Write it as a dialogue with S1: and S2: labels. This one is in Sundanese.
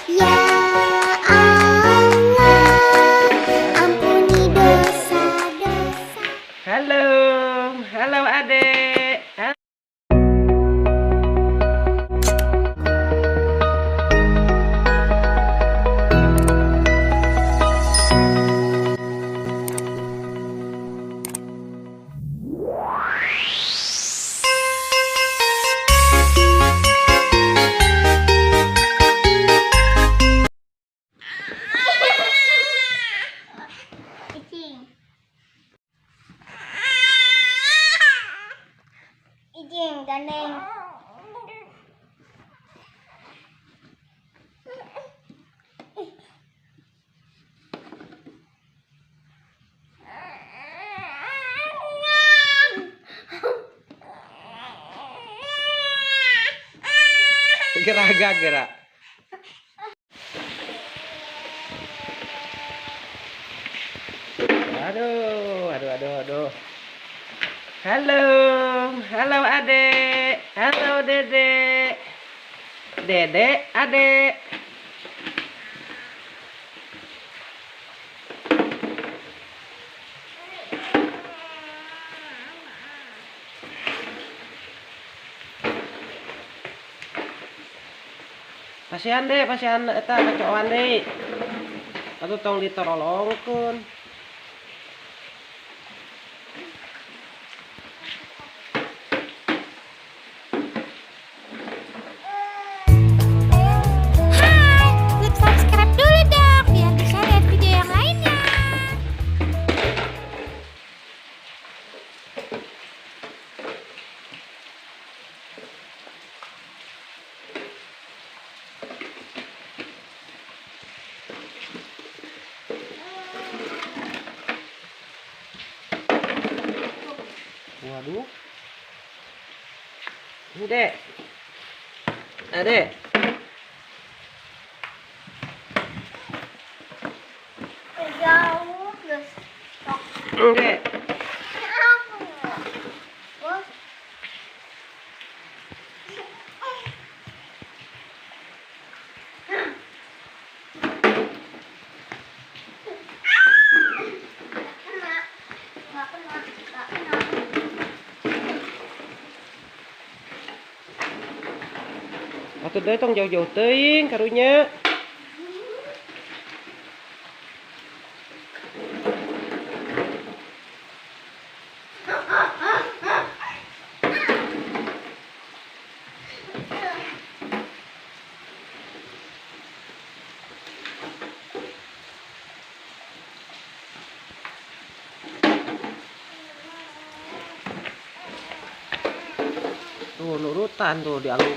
S1: Ya Allah, ampuni dosa-dosa.
S2: Halo, halo adek.
S1: Icing. Icing, gandeng.
S2: Gerak gerak. Aduh, aduh, aduh, aduh. Halo, halo adek, halo dedek, dedek, adek. Pasihan deh, pasihan eta kacoan deui. Atuh tong ditorolongkeun.
S1: Hai, klik subscribe dulu dong biar bisa lihat video yang lainnya.
S2: Waduh. Ini dek. Adek.
S1: Jauh terus.
S2: Dek.
S1: Bos. Kena. Nggak kena, nggak kena.
S2: Atuh deui tong jauh-jauh teuing karunya. Tuh nurutan tuh di alung.